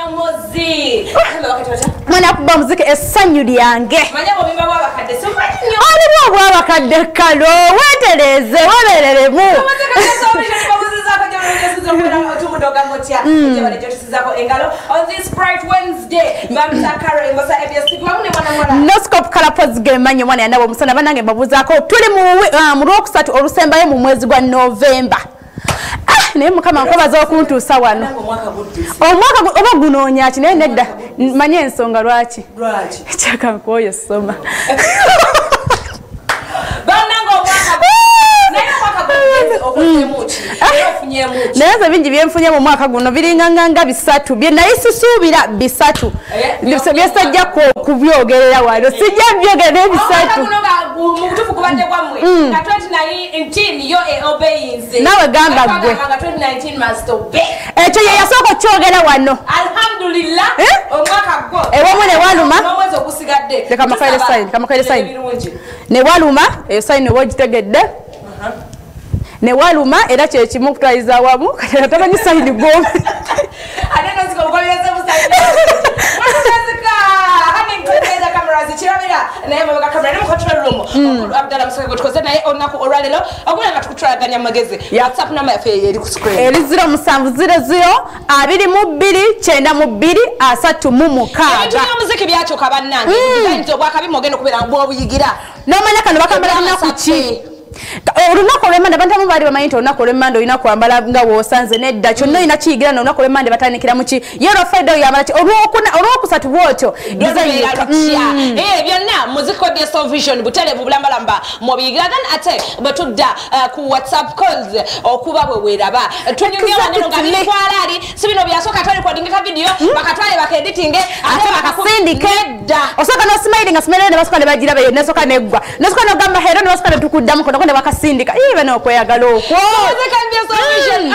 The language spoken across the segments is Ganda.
Kanyomozi. Mwana kuba muziki essanyu lyange. Alimu obwabakadde kalo weetereze webereremu. Noscope Kalapozi gemanyi mwana yanabo omusana banange mbabuuzaako tuli mu lwokusatu olusembayo mu mwezi gwa November. Naye Mukama nkobaza okuntuusa wano. Omwaka oba gunoonya ki naye nedda manye ensonga lwaki. Kyaka nkooye soma. Naye nze bingi byenfunye mu mwaka guno biringanga bisatu bye naye sisuubira bisatu byesajja kubyogerera wano sijja byogerera bisatu. Nawe gamba gwe ekyo ye yasooka okyogera wano. Alhamdulillah omwaka gwo ewamwe ne waluma leka makaire sign ne waluma eyo sign oba ogitegedde ne waluma era kye kimu okutwaliza awamu kati tamanyi sign gwo Eri 0700 22 92 36. Nomanya kano bakambala lunaku ki? Olunaku olw'emmande abantu abamu baali bamanyi nti olunaku olw'emmande olina kwambala nga w'osanze nedda kyonna olina kiyigira na olunaku olw'emmande batandikira mu ki? Ye olwa Friday oyambala ki? Olwokusatu bw'otyo byonna muziki wa BSO Vision butereevu bulambalamba mubiyigira then ate bwe tudda ku WhatsApp calls okuba bwe weeraba tunyumya wano nga bitwala ali si bino byasooka twerekodinga ka video bakatwale bakeditinge ate bakasindike osooka n'osimayiringa simayiringa ne basooka ne bagiraba yo nesooka neggwa nesooka n'ogamba hero ne basooka ne tukuddamu kono bakasindika ibe n'okweyagala okwo.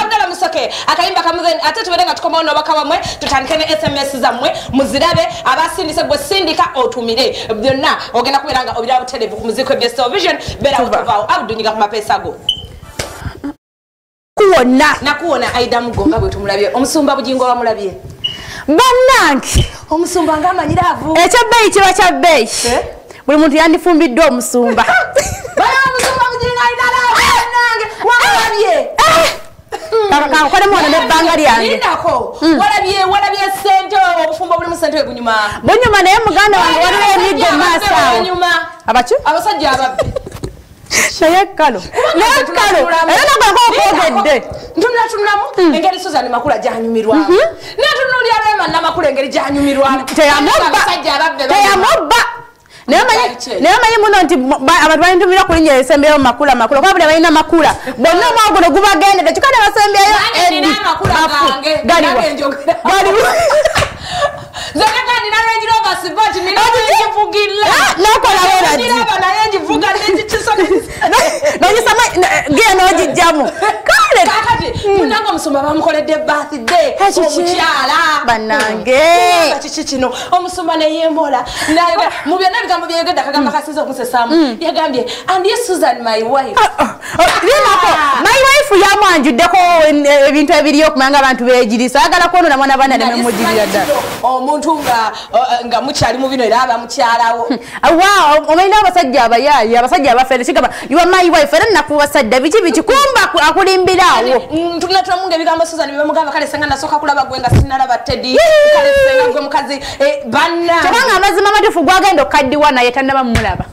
Abdalla Musoke akayimba kamuze ate tubere nga tukomawo n'obaka bamwe tutandike ne SMS zammwe muzirabe abasindise gwe sindika otumire byonna ogenda kubeera nga obiraba butereevu ku muziki wa BSO Vision beera otuvaawo Abdu nyiga ku mapeesa go kuwona nakuwona Aida Mugonga bwe tumulabye omusumba Bugingo bamulabye bannange omusumba ng'amanyiraavu ekyabbeeyi kiba kya bbeeyi buli muntu yandifumbiddwa omusumba. Kankolemu wano n'ebbanga lyange. Walabye ssente obufumbo bulimu ssente bunyuma. Bunyuma naye muganda wange waliwo emiggo mu maaso awo. Abaki? Abasajja ababbi. Naye kalo. Naye kalo. Era nagwe okwogedde. Ntunulatunulamu engeri Susan Makula gy'anyumirwamu. Natunuulira Rema Namakula engeri gy'anyumirwamu. Teyamubba. Teyamubba. Naye manyi muno nti abantu balintumira ku linnya erisembyeyo Makula Makula kuba buli balina Makula bonna omwaka guno gubagendedde kyokka ne basembyeyo Nina amakula gange galiwa nze nina Range Rover Sport nina ngivugira nakola weradi naye ngivuga n'ogisama gear n'ogijjamu kale kakati munange omusumba bamukoledde birthday omukyala bannange kiki kino omusumba neyembola nayogera mu byonna ebigambo byeyogedde akagamba kasinze okusesaamu yagambye and yes Susan my wife linako my wife yamwanjuddeko ebintu ebiriyo okumanya nga abantu beegirisa ayagala kwonona mwana baana nememugirira ddala omuntu nga mukyali mu bino era aba mukyalawo. Wow, omanyi abasajja abayaayi abasajja abafere kigamba you are my wife era nakuwasadda biki biki kumba akulimbira awo. Tunatulamu ng'ebigambo Susan bimugamba kale senga nasooka kulaba gwe nga sinnalaba Teddy kale senga gwe mukazi banna. Kyokka amazima amatuufu gwagenda okaddiwa naye tannaba mmulaba.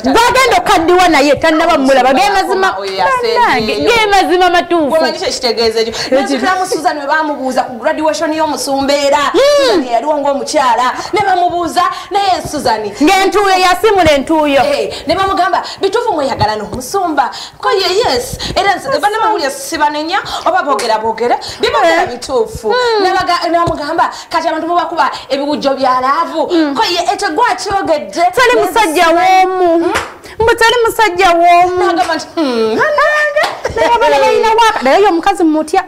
Gwagenda okaddiwa naye tannaba mmulaba ge mazima ge mazima matuufu. Omanyi kyekitegeeza ekyo. Nenzijukiramu Susan bwe baamubuuza ku graduation y'omusumba era Susan yaliwo ng'omukyala ne bamubuuza naye Susan ng'entuuyo yasimula entuuyo ne bamugamba bituufu mweyagala n'omusumba ko ye yes era bannamawulire sibanenya oba boogera boogera bibogera bituufu ne bamugamba kati abantu mubakuba ebiwujjo bya laavu ko ye ekyo gwakyogedde tali musajja w'omu. Mbu teri musajja w'omu. Naye abaana balina waaka. Naye omukazi mutya.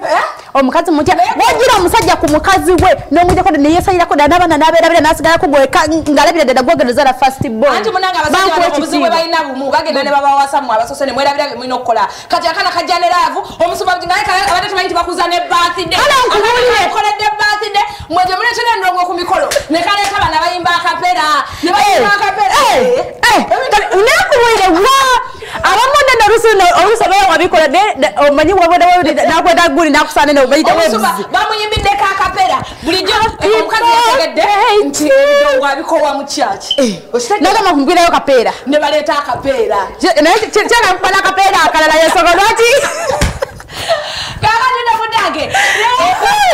Omukazi mutya. Wagira omusajja ku mukazi we n'omujjako ne yeesayirako ddala n'abaana n'abeerabira n'asigalako gweka ng'alabira ddala gwogenda first born. Anti munange abasajja obuzibu bwe balina bumu bagenda ne babawasa mmwe abasoose ne mwerabira bye mulina okukola. Kati akaana kajja ne love omusumba naye abadde tumanyi nti bakuza ne birthday. Akoledde birthday mwe gye muleetera endongo ku mikolo ne kaleeta bano abayimba akapera ne bayimba akapera. Nakuwire wa abamu nno oluusi obeera wabikola omanyi wabona nakweta guli nakusaana ne obayita Omusumba bamuyimbiddeko akapera bulijjo omukazi yategedde nti ebidongo abikowa mu kyaki. Nagamba kumugwirayo kapeera ne baleeta akapeera. Naye kyanakuba n'akapeera akalala yensonga lwaki Kakati nno munnange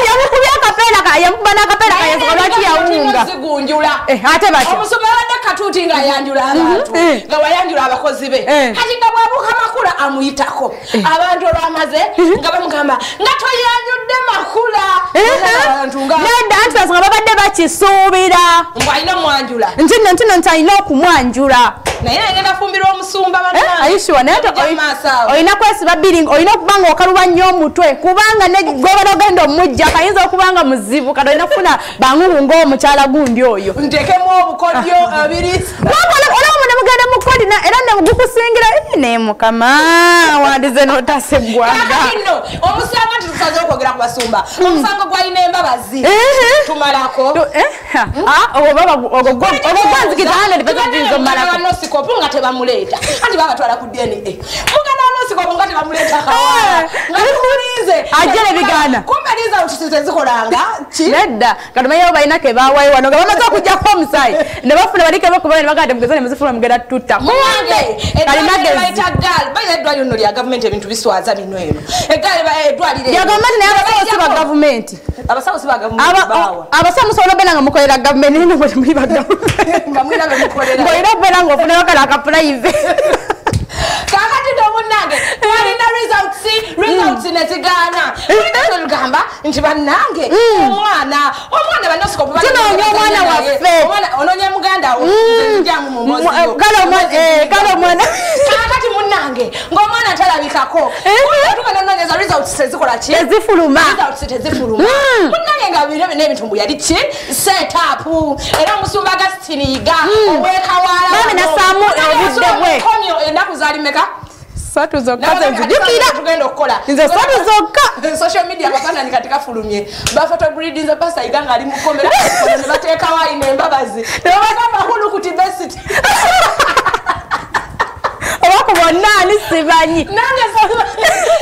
yamukubye akapeera yamukuba n'akapeera kayensonga lwaki yawunga zigunjula. Ate batya Omusumba abadde katuuti ng'ayanjula abantu nga wayanjula abakozi be kati nga bw'abuuka Makula amuyitako abantu olwamaze nga bamugamba nga toyanjudde Makula abantu nga nedda anti ensonga babadde bakisuubira mbu alina omwanjula nti nno nti nno nti alina okumwanjula naye agenda fumbirwa omusumba bannange. Ayishuwa naye Ojja mu maaso awo. Olina kwesiba bbiri olina okuba nga okaluba nnyo omutwe kubanga ne gw'obadde ogenda omujja kayinza okuba nga muzibu kati olina kufuna bangugu ng'omukyala gundi oyo ntekemu obukodyo ebiri olaba mune mugenda mu kodi era ne gukusingira ne mukama wandize n'otasa eggwanga. Kakati nno omusango nti tusazeewo okwogera ku basumba omusango gwalina embabazi tumalako Ogwo gwanzikiza 100% tuyinza omumalako. Nosikopu nga tebamuleeta anti babatwala ku DNA muganda wa Nosikopu nga tebamuleeta Kawaala nga tumulinze Ajja ne bigaana. Kumbe results tezikolanga ki Nedda katumanyi balina ke baawayo wano nga bamaze okuggyako omusaayi ne bafuna baliko bakuba ne bagamba mugeze ne muzifuna mugenda tutta Munange Kalimagezi. bayita gaali bayita eddwaliro nno lya gavumenti ebintu biswaza bino eno eggaali eddwaliro Ya gavumenti naye abasawo si ba gavumenti. Abasawo si ba gavumenti baawa Abasawo musobola obeera nga mukolera gavumenti naye nga temuli ba gavumenti nga mwina be mukolera ng'olina okubeera ng'ofuna wakala aka private. Kakati nno munnange twalina results ne zigaana tugamba nti bannange omwana bannosikopu Tunoonya omwana waffe. Onoonya muganda wo nze nzigyamu mu mboozi yo. Kale omwana Kakati munnange ng'omwana talabikako tugenda onoonyeza results tezikola ki Tezifuluma. Results tezifuluma munnange nga bino bino ebintu mbu yali ki set up era omusumba Augustine Yiga ow'e Kawaala Bambi nassaamu obudde bwe. Komyo ennaku zaali meka 3 zokka ze nzijukira tugenda okukola nze 3 zokka social media akafaananyi kati kafulumye bafotogridinze Pastor Yiga ng'ali mu kkomera ono ne bateekawo ayina embabazi nebagamba hulukuti besiti oba ku bonna ani simanyi nange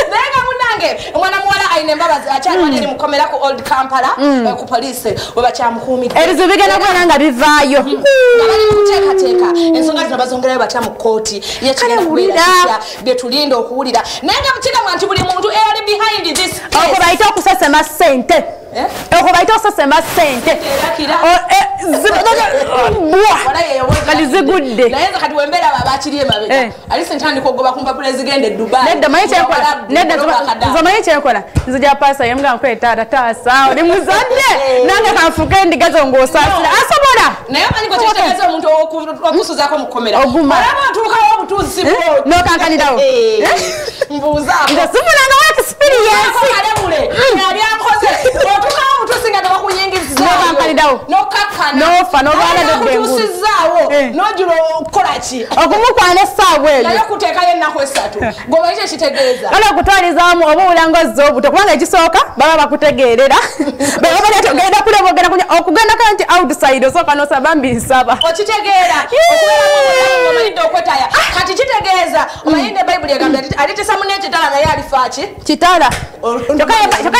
naye nga munange omwana muwala ayina embabazi akyali wali eri mukomera ku Old Kampala ku poliisi we bakyamukuumidde Ebizibu bigenda kubeera nga bivaayo nga bali mu kuteekateeka ensonga zino bazongerayo batya mu kkooti yekigenda kubeera Wulira. kitya bye tulinda okuwulira naye nga kigambwa nti buli muntu eyali behind this case Okwo bayite okusesema ssente. Eh? Okwo bayite okusesema ssente. Erakira. Bwa Wala yeyo kati zigudde naye nze kati wembeera abo abakiri emabega alisi ntandika ogoba ku mpapula ezigenda e Dubai Nedda manyi kyenkola nedda nze manyi kyenkola nzija paasa yemuga nkwe taata taasa oli muzadde nange kanfuke endiga zo ng'osaasira asobola Naye omanyi gwe kitegeeza omuntu okusuzaako mu kkomera Oguma. olaba otuukawo obutuuzi N'okankanirawo. Mbuuzaako Nze sifunangawo experience kalebule yali ankoze otuukawo obutuusi nga tebakuyingizaayo N'okankanirawo. N'okkakkana N'ofa, n'olwala n'odda engulu. n'okutuusizaawo n'ogira okukola ki Okumukwana essaawa eyo naye okuteekayo ennaku 3 gweomanyi kyekitegeeza kale okutwalizaamu oba owulira ng'ozza obuto kubanga ekisooka baba bakutegeerera bebabali ogenda kulaba ogenda kunya okugendako nti outside osooka n'osaba mbi nsaba Okitegeera okubeeramu omanyidde okwetaya kati kitegeeza omanyidde Bayibuli egamba alitesa munne ekitala naye alifa ki Kitala kyokka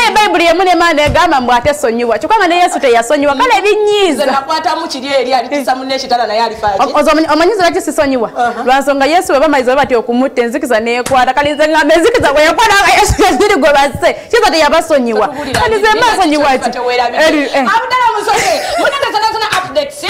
ye Bayibuli emu nemaana egamba mbu ate sonyiwa kyokka nga ne Yesu teyasonyiwa kale Nze ebinyiiza nakwatamu kiri eri alitesa munne ekitala naye alifa ki Omanyiza lwaki sisonyiwa lwansonga Yesu bwe bamaliza bwe bati okumutta enzikiza neekwata kali nze ngamba enzikiza bwe yakwata nga Yesu yaziri gwe basse kiza teyabasonyiwa kali nze mba nsonyiwa ki Abdala Musoke munange zona zona Updates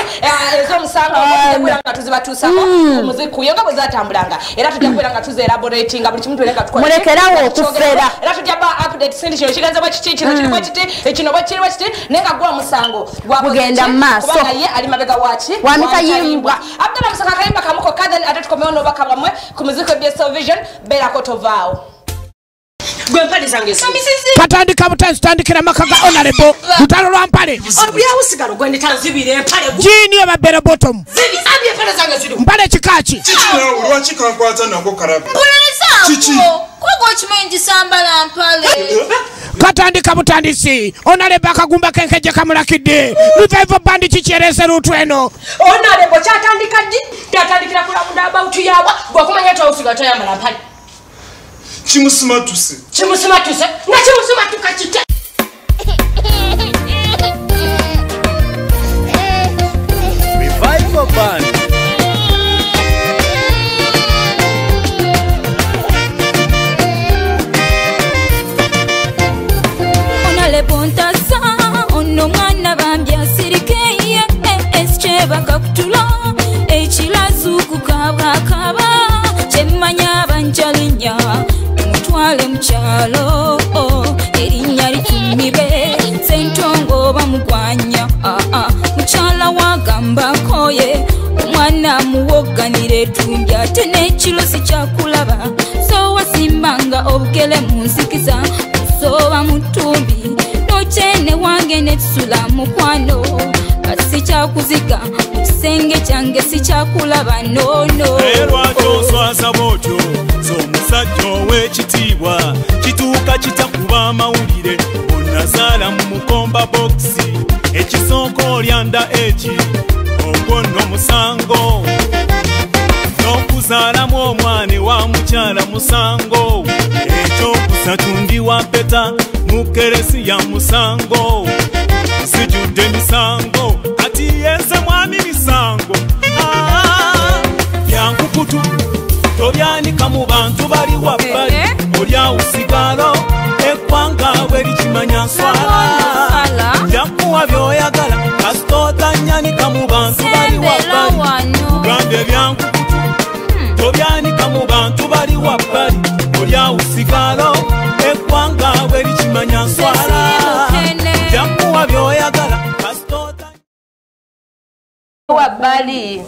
ez'omusango okubeera nga tuzibatuusako ku muziku yo nga bwe zatambulanga, era tujja kubeera nga tuzeelaboratinga buli kimu tubeere nga tukola. Mulekerawo okufera. Era tujja ba updates nti kino kigenze bwe kiti, kino kiri bwe kiti, kino bwe kiri bwe kiti, naye nga gwa omusango gugenda mu maaso. Kubanga ye ali mabega waki? Wa mitayimbwa. Abdallah Musoke akayimba kamuko kadha, ate tukomewo n'obubaka bwammwe ku muziki BS Vision, beerako tovaawo. Katandika butanzi, tandikira maka ga honorable lutalo lwa mpale jini eba bere bottom mpale kikaki katandika butandisi honorable akagumba kenkeje kamulakidde revival band kikyerese lutu eno honorable kyatandika ddi? Kyatandikira kulabunda about yawa gwakumanya tawusiga toyambala mpale. Kimusimatuse. Kimusimatuse. Na kimusimatuka kitya? Revival Band. Onale bontasa ono mwana bambi asirike escheba kakutula ekilazuku kabakaba kyemmanya banjalinya mutwale mukyalo erinnya litumire sentongo bamugwanya mukyala wagambako ye omwana muwoganire tumbi ate n'ekiro sikyakulaba so wasimbanga obugere mu nzikiza osoba mutumbi nokyene wange netusula mukwano sikyakuzika mu kisenge kyange sikyakulaba nono. Lwaki oswaza bw'otyo omusajja ow'ekitiibwa kituuka kitakuba amawulire onazaala mu mukomba bokisi ekisooka olyanda eki ogwo nno musango n'okuzaalamu omwana ewa mukyala musango ekyokusatu ndi wa mpeta mu keresiya musango zijjudde emisango kati yenze mwami misango byankukutu tobyanika mu bantu bali wabbali olyawusigalo eggwanga bwe likimanya nswala byakuwa by'oyagala kasita otanyanika mu bantu bali wabbali kugambye byankukutu tobyanika mu bantu bali wabbali olyawusigalo eggwanga bwe likimanya nswala byakuwa by'oyagala kasita wabbali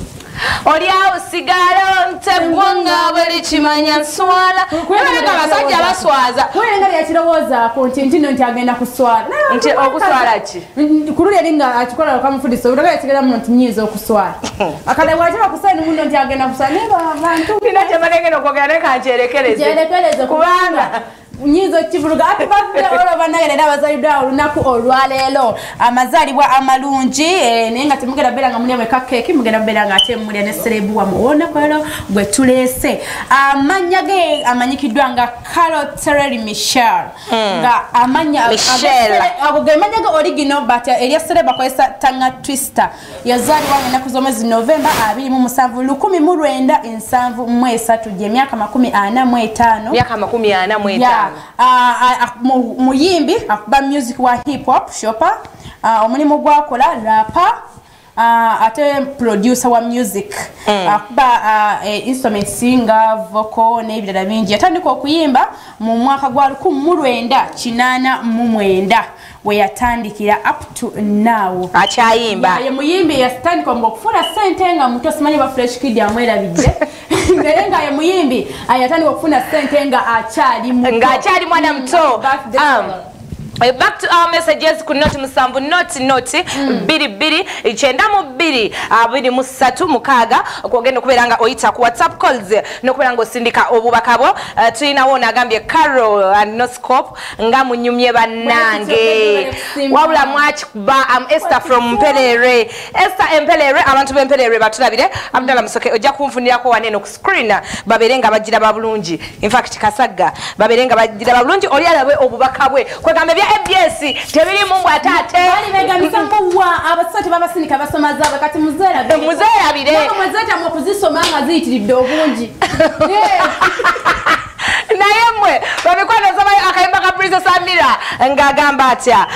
olyawo sigalo nteggwanga bwe likimanya nswala. Naye abasajja baswaza. Kulenga yakirowoozaako nti ntino nti agenda kuswala. Nti okuswala ki? Ku luli eri nga akikola okamufundisa obutaga yakigeramu nti nyiiza okuswala. Akale bw'ateba kuswala muno nti agenda kuswala naye abantu. Nina kye mbalengera okwogera naye kankyerekereze. Kyerekereze kubanga nyizo kivuruga. Happy birthday all bannange leero abazaliddwa olunaku olwaleero amazaalibwa amalungi naye nga temugenda beera nga mulya mweka keeki mugenda beera nga ate mulya ne serebu wammwe olunaku leero gwe tuleese. Amannya ge amanyikiddwa nga Carol Terry Michelle nga amannya ago ge mannya ge original but erya serebu akozesa Tanga Twister. Yazaalibwa ennaku z'omwezi November 27 1973 gy'emyaka 45 myaka 45 muyimbi akuba music wa hip hop shopper omulimu gwakola rapper ate producer wa music akuba instrument singer vocal n'ebirala bingi. Yatandika okuyimba mu mwaka gwa 1989 we yatandikira up to now akyayimba. Ye muyimbi yatandika okufuna ssente nga muto simanyi ba Fresh Kid amwerabidde naye nga ye muyimbi yatandika okufuna ssente nga akyali muto nga akyali mwana muto. Back to our messages ku noti musanvu noti noti bbiri bbiri kyenda mu bbiri abiri mu ssatu mukaaga okwogenda okubeera nga oyita ku WhatsApp calls n'okubeera nga osindika obubaka bwo. Tulinawo n'agambye Carol and Noscope nga munyumye bannange wabula mwakikuba. Am Esther from Mperere. Esther Emperere, abantu b'Emperere batulabire. Abdallah Musoke ojja kunfunirako waneno ku screen babeere nga bagiraba bulungi. In fact Kasagga babeere nga bagiraba bulungi oli alabe obubaka bwe kwegamba bya ABS tebiri mungu atate bali begamisa mbuwa abasatu babasinika basoma zaabwe kati muzeerabire muzeerabire mwe mwezeeta mu kuzisoma nga ziyitiridde obungi. Naye Naye mmwe bamikwano, nsabayo akayimba ka Princess Amira ng'agamba atya?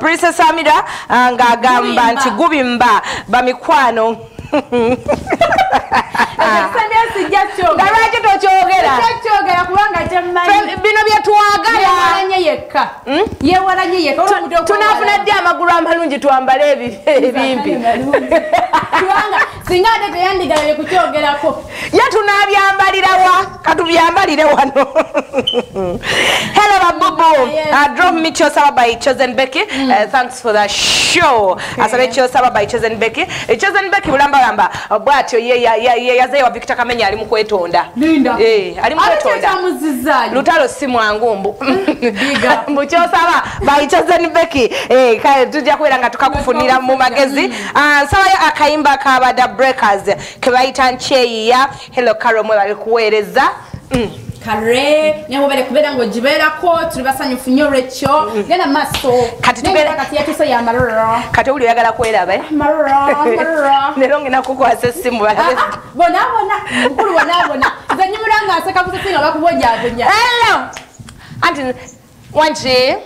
Princess Amira ng'agamba nti gubimba, bamikwano. Nga lwaki tokyogera? Kyogera kubanga kyemmanyi. Bino byetwagala. Yewalanye yekka. Yewalanye yekka. Tunafuna ddi amagulu amalungi twambale ebimpi? Kubanga singa ate teyandigabye kukyogerako. Ye tunabyambalirawa? Katubyambalire wano. Hello babubu. Drop me Kyosaba by Chosen Becky. Thanks for the show. Asabe Kyosaba by Chosen Becky. Chosen Becky bulambalamba bwatyo ye yazeewa Victor Kamenya ali mu kwetonda. Linda. Ali mu kwetonda. Lutalo si mwangu mbu. Mbu Kyosaba by Chosen Becky. Kale tujja kubeera nga tukakufunira mu magezi. Nsabayo akayimba ka The Breakers ke bayita Nkyeyiya. Hello Carol, mwe bali kuweereza. Kare nyamubere kubeera ng'ogibeerako, tuli basanyufu nnyo olwekyo. Genda maaso. Kati tubeere kati yatuuse ya malala. Kati owuli oyagala kweraba, eh? Malala, malala. Leero ngenda kukwasa essimu balabe. Bona bona, mukulu bona bona. Nze nyumira nga nseka busesi nga bakubonyaabonya. Hello. Anti wangi.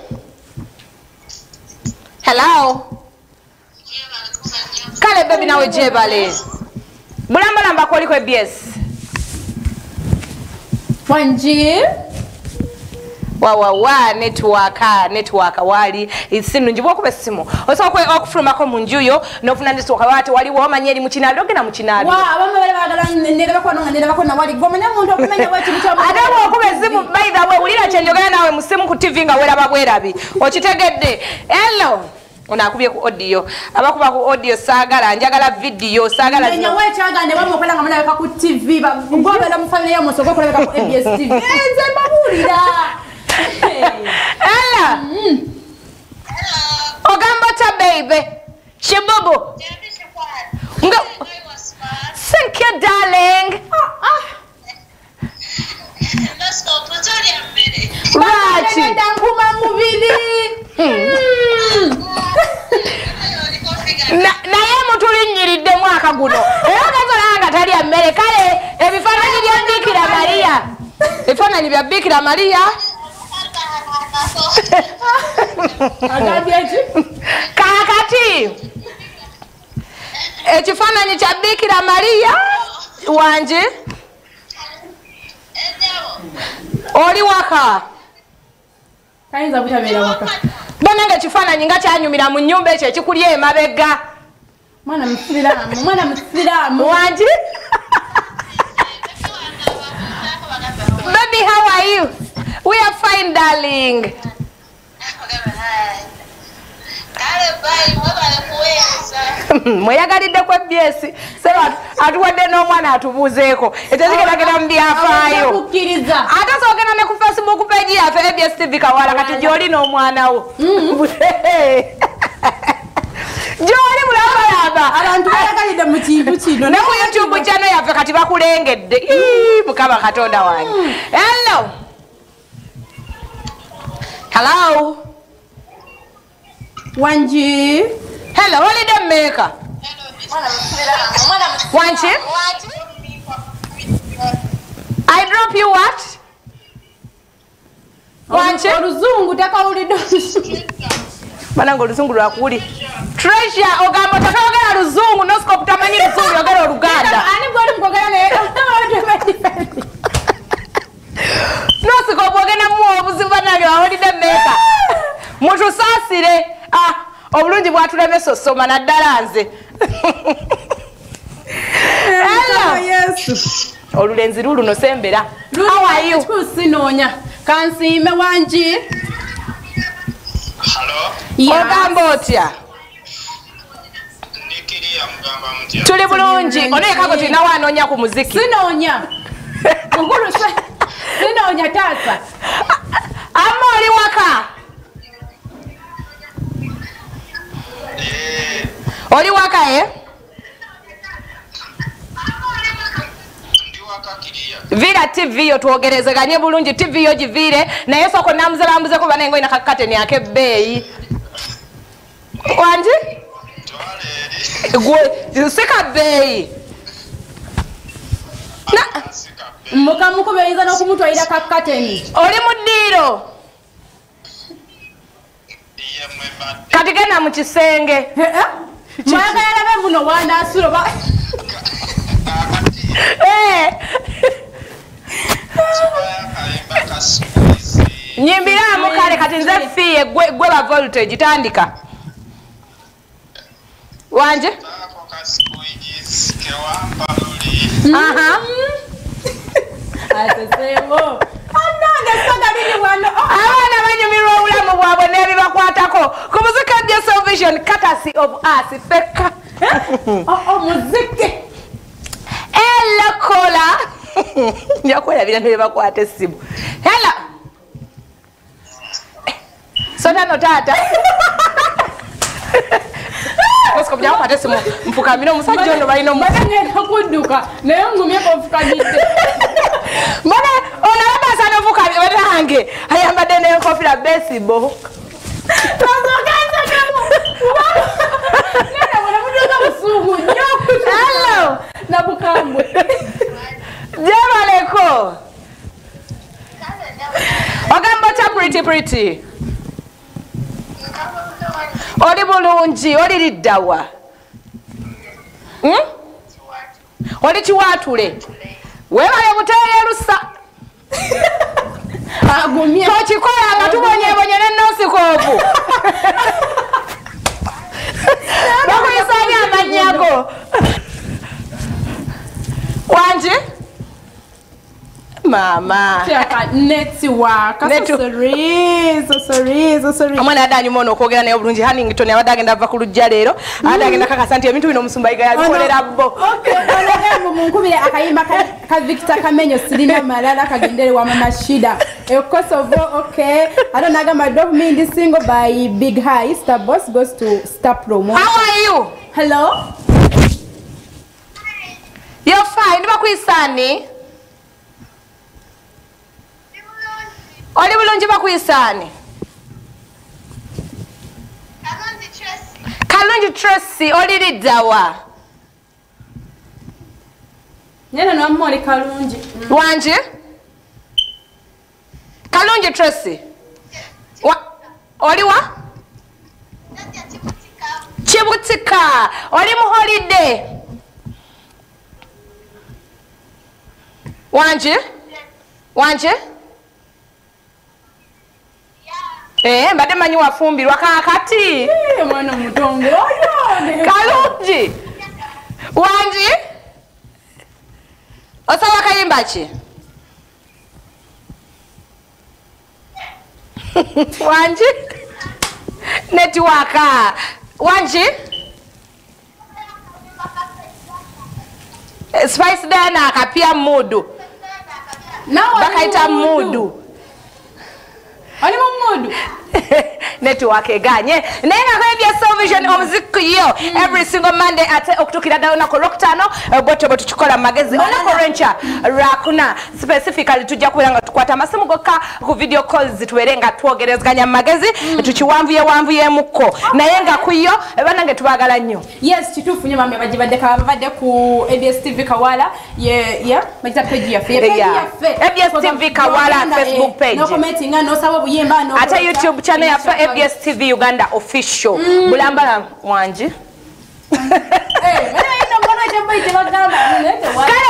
Hello. Kale baby nawe jebale. Bulambalamba kwaliko ABS. Wangi. Wa network wali isimu njibu okuba essimu osobola okufulumako mu nju yo n'ofuna network wati waliwo omanyi eri mu kinaabiro, ogenda mu kinaabiro. Wa abamu bali baagala nerabako no nerabako na wali gomanya muntu okumenya bw'ekintu kya ate bw'okuba essimu, by the way wulira kye njogera naawe mu ssimu ku TV nga weraba bwerabi okitegedde. Hello. Ono akubye ku audio, abakuba ku audio saagala, njagala video saagala. Nenya wekyagala ne bamukola nga mulabika ku TV, gobera mu family yammwe osobola okulabika ku ABS TV. Nze mbabuulira. Ella. Ogamba otya baby? Chibubu. Thank you darling. Lwaki? Nkuma mubiri. Naye mutulinnyiridde mwaka guno. Era gazola nga talya mmere. Kale ebifaananyi bya Bikira Maria. Ebifaananyi bya Bikira Maria. Agambye ki? Kaakati ekifaananyi kya Bikira Maria wangi. Oli waka? Tayinza butabeera waka. Banange ekifaananyi nga kyanyumira mu nnyumba ekyo ekikuli emabega. Mwana musiraamu, mwana musiraamu. Wangi? Baby, how are you? We are fine, darling. Mweyagalidde ku ABS. Seba atuwadde n'omwana atubuuzeeko. Ekyo kigeragera mu byafaayo. Ate soogenda ne ku Facebook page yaffe ABS TV Kawala kati gy'oli n'omwana wo. Gy'oli mulabalaba. Abantu bayagalidde mu kintu kino. Ne ku YouTube channel yaffe kati bakulengedde. Mukama Katonda wange. Hello. Hello. Wangi. Hello, holiday maker. Wangi. I drop you what? Wangi. Oluzungu takawulidde. Banange oluzungu lwakuwuli. Treasure ogamba takayogera luzungu, no scope tamanyi luzungu, yogera Oluganda. Ani gw'oli mukwogera naye? No scope ogenda muwa obuzibu bannange ba holiday maker. Mutusaasire. Obulungi bwatulemesa osoma naddala nze. Hello. Yesu. Olulenzi luluno sembera. How are you? Sinoonya. Kansiime wangi. Hello. Ogamba otya? Tuli bulungi. Ono yekako tulinawo anoonya ku muziki. Sinoonya. Mukulu sinoonya taasa. Amma oli waka? Oli waka eh? Vira TV yo tuogerezeganye bulungi, TV yo givire naye soko namuzelambuze kuba nengo ina kakateni akebbeeyi. Wangi? Gwe sika bbeeyi. Mukamukubi oyinza n'okumutwalira ka kateni. Oli mu ddiiro. Kati genda mu kisenge. Mwagala alabe muno wanaasula oba. Nyimbiramu kale kati nze fiye gwe ba voltage tandika. Wanje? Aha. Asesewo. Anange saga liri wano. Abaana banyumirwa obulamu bwabwe n'ebibakwatako. Ku muziki gwa Salvation courtesy of us feka. Oh muziki. Ella kola. Njakwerabira n'ebibakwata essimu. Hela. Sotano taata. Bosco byampa essimu mfukamira omusajja ono balina bagenda kudduka naye ngumyeko nfukamidde. Mbona ono abasa n'ofukamira banange ayambadde n'enkofiira baseball. Hello. Nabukambwe. Jebaleko. Ogamba otya pretty pretty. Oli bulungi, oli liddawa. Oli kiwaatule. Weebale buteeyerusa. Agumye. Tokikola nga tubonyeebonye ne nosikoopu. Bakuyisa amannya go. Wangi? Mama. Network. So sorry. Omwana adde anyuma ono okwogera naye obulungi Hannington abadde agenda ava ku luggya leero. Abadde agenda kakasa nti ebintu bino omusumba Yiga yabikolera bo. Okay, ono munkubire akayimba ka Victor Kamenyo sirina malala kagendere wa Mama Shida. Kosovo, okay. I don't know, drop me in this single by Big High. Star Boss goes to Star Promo. How are you? Hello? You're fine. Bakuyisani? Oli bulungi bakuyisani? Kalungi Tracy. Kalungi Tracy, oli liddawa? Nena no oli Kalungi. Wanje? Kalungi Tracy. Oli wa? Chibutika. Oli mu holiday. Wanje? Wanje? Mbadde manyi wafumbirwa kaakati. Mwana mutongo oyo. Kalungi. Wangi? Osaba kayimba ki? Wangi? Network. Wangi? Spice Diana akapia mudu. Bakaita mudu. Oli mu mudu. Network eganye. Naye nga kwa Salvation omuziki yo every single Monday ate okutukira ddala olunaku olwokutaano bwetyo bwe tukikola mu magezi. Olunaku olw'enkya lwakuna specifically tujja kubeera nga tukwata amasimu gokka ku video calls tubeere nga twogerezeganya mu magezi tukiwanvuyewanvuyemukko naye nga ku yo bannange tubaagala nnyo. Yes, kituufu nnyo bambi abagibadde babadde ku ABS TV Kawala ye bagita page yaffe. ABS TV Kawala Facebook page. No commenting n'osaba obuyimba no. Ate YouTube channel yaffe ABS TV Uganda official. Bulambala wangi. Kale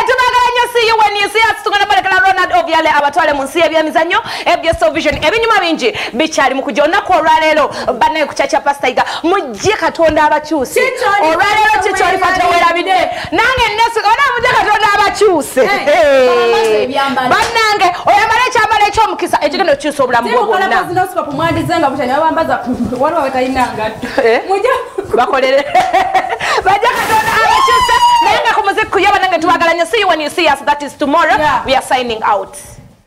tubagala nnyo, see you when you see us. Tugenda balekera Ronald Obiale abatwale mu nsi y'ebyemizannyo ABS Vision. Ebinyuma bingi bikyali mu kujja olunaku olwaleero bannaye ku kyakya Pastor Yiga mujje Katonda abakyuse. Olwaleero kikyoli fata weerabidde nange ona mujje Katonda abakyuse. Bannange oyambale ekyambalo eky'omukisa ekigenda okukyusa obulamu bwo bwonna. Bakolere bajja Katonda abakyuse. Naye nga ku muziki yo bannange tubagala nnyo. See you when you see us, that is tomorrow. We are signing out.